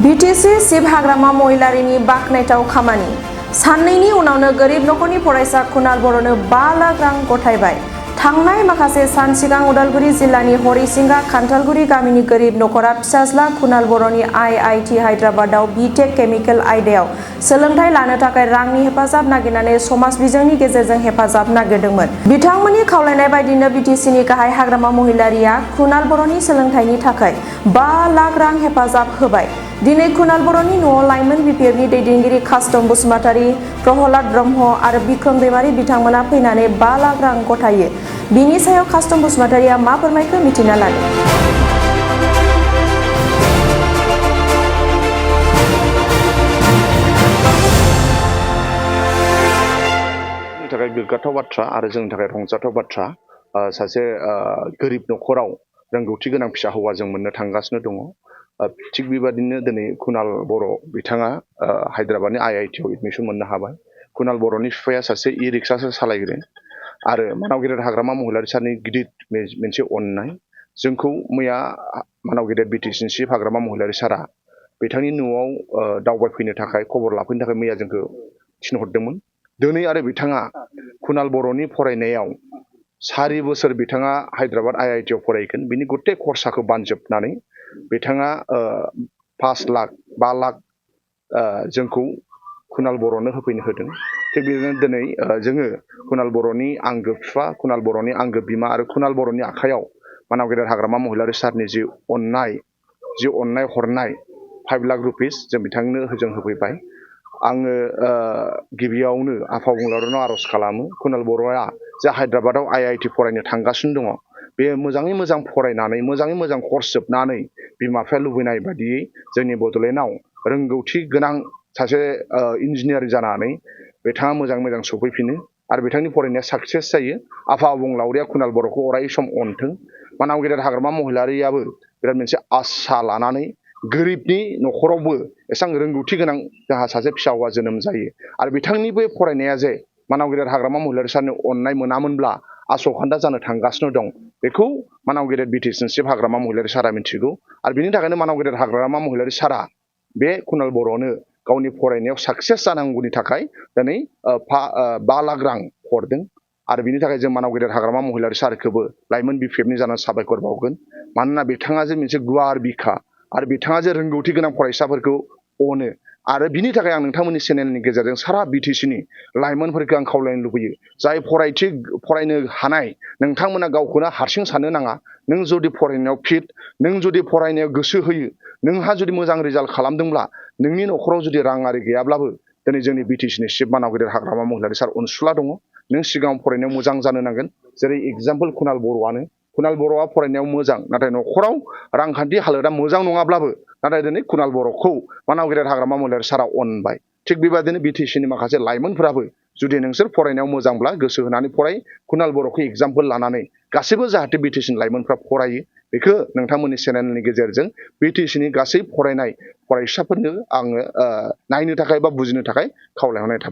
BTC Shiv हाग्रामा महिलारिनि बाखनायथाव खामानि साननैनि उनावनो गोरिब नखरनि फरायसा कुणाल बर'नो 5 लाख रां गथायबाय। थांनाय माखासे सान सिगां उदालगुरि जिल्लानि हरिसिंगा खान्थालगुरि गामिनि गोरिब नखरा फिसाज्ला कुणाल बर'नि आईआईटी हायद्राबादाव बिटेक केमिकेल आयदायाव सोलोंथाइ लानो थाखाय रांनि हेफाजाब नागिरनानै समाज बिजोंनि गेजेरजों हेफाजाब नागिरदोंमोन। बिथांमोननि खावलायनाय बायदिनो बिटिसिनि गाहाय हाग्रामा महिलारिया कुणाल बर'नि सोलोंथाइनि थाखाय 5 लाख रां हेफाजाब होबाय। दिनै कुणाल बर'नि न'आव लाइमोन बिपिएफनि दैदेनगिरि कास्तम बसुमतारी, प्रहलाद ब्रह्म आरो बिक्रम दैमारी बिथांमोना फैनानै 5 लाख रां गथायो। बिनि सायाव कास्तम बसुमतारीया मा फोरमायखो मिथिना लादो। थाखाय गोग्गाथाव बाथ्रा आरो जोंनि थाखाय रंजाथाव बाथ्रा सासे गोरिब नखराव रोंगौथि गोनां फिसा हौवा जों मोननो थांगासिनो दङ। थिग बेबादिनो दिनै कुणाल बर' बिथाङा हायद्राबादनि आईआईटी आव एडमिसन मोननो हाबाय। कुणाल बर'नि बिफाया सासे रिक्सासो सालायग्रा आरो मानाव गेदेर हाग्रामा महिलारि सारनि गिदिर मोनसे अननाय जोंखौ मैया मानाव गेदेर बिटिसिनि शिब हाग्रामा महिलारि सारा बिथांनि न'आव दावबायफैनो थाखाय खबर लाफैनो थाखाय मैया जोंखौ थिनहरदोंमोन। दिनै आरो बिथाङा कुणाल बर'नि फरायनायाव 4 बोसोर बिथाङा हायद्राबाद आईआईटी आव फरायगोन। बिनि गथे खरसाखौ बानजोबनानै बिथाङा 5 लाख जोंखौ कुणाल बर'नो होफैनो होदों। थिग बेबायदिनो दिनै जोङो कुणाल बर'नि आंगो बिफा, कुणाल बर'नि आंगो बिमा आरो कुणाल बर'नि आखायाव मानाव गेदेर हाग्रामा महिलारि सारनि जि अननाय हरनाय 5 लाख रुपिस जों बिथांनो जों होफैबाय। आङो गिबियावनो आफा अबंलावरिनाव आर'ज खालामो कुणाल बर'आ जा हायद्राबादाव आईआईटी फरायनो थांगासिनो दङ बे मोजाङै मोजां फरायनानै मोजाङै मोजां कर्स जोबनानै बिमा बिफाया लुबैनाय बादियै जोंनि बड'लेण्डआव रोंगौथि गोनां सासे इन्जिनियार जानानै बिथाङा मोजाङै मोजां सफैफिनो आरो बिथांनि फरायनाया साक्सेस जायो। आफा अबंलावरिया कुणाल बर'खौ अराय सम अनथों। मानाव गेदेर हाग्रामा महिलारियाबो बिराद मोनसे आसा लानानै गोरिबनि नखरावबो एसेबां रोंगौथि गोनां जोंहा सासे फिसा हौवा जोनोम जायो आरो बिथांनि बे फरायनाया जे मानाव गेदेर हाग्रामा महिलारि सारनि अननाय मोनामोनब्ला आसखान्दा जानो थांगासिनो दं बेखौ मानाव गेदेर बिटिसिनि शिब हाग्रामा महिलारि सारा मिथिगौ आरो बिनि थाखायनो मानाव गेदेर हाग्रामा महिलारि सारा बे कुणाल बर'नो गावनि फरायनायाव साक्सेस जानांगौनि थाखाय दिनै 5 लाख रां हरदों आरो बिनि थाखाय जों मानाव गेदेर हाग्रामा महिलारि सारखौबो लाइमोन बिपिएफनि जानानै साबायखर बावगोन। मानोना बिथाङा जे मोनसे गुवार बिखा आरो बिथाङा जे रोंगौथि गोनां फरायसाफोरखौ अनो आरो बिनि थाखाय आं नोंथांमोननि चेनेलनि गेजेरजों सारा बिटिसिनि लाइमोनफोरखौ आं खावलायनो लुबैयो जाय फरायनो हानाय नोंथांमोना गावखौनो हारसिं साननो नाङा। नों जुदि फरायनायाव फिट, नों जुदि फरायनायाव गोसो होयो, नोंहा जुदि मोजां रिजाल्ट खालामदोंब्ला नोंनि नखराव जुदि राङारि गैयाब्लाबो दिनै जोंनि बिटिसिनि शिब मानाव गेदेर हाग्रामा महिलारि सार अनसुला दङ। नों सिगाङाव फरायनायाव मोजां जानो नांगोन। जेरै एग्जाम्पल कुणाल बर'आ फरायनायाव मोजां नाथाय नखराव रांखान्थि हालोदा मोजां नङाब्लाबो नाथाय दिनै कुणाल बर'खौ मानाव गेदेर हाग्रामा महिलारि सारा अनबाय। थिग बेबायदिनो बिटिसिनि माखासे लाइमोनफोराबो जुदि नोंसोर फरायनायाव मोजांब्ला गोसो होनानै फराय, कुणाल बर'खौ एग्जाम्पल लानानै गासैबो जाहाथे बिटिसिनि लाइमोनफ्रा फरायो बेखौ नोंथांमोननि चेनेलनि गेजेरजों बिटिसिनि गासै फरायनाय फरायसाफोरनो आङो नायनो थाखाय बा बुजिनो थाखाय खावलायहरनाय थाबाय।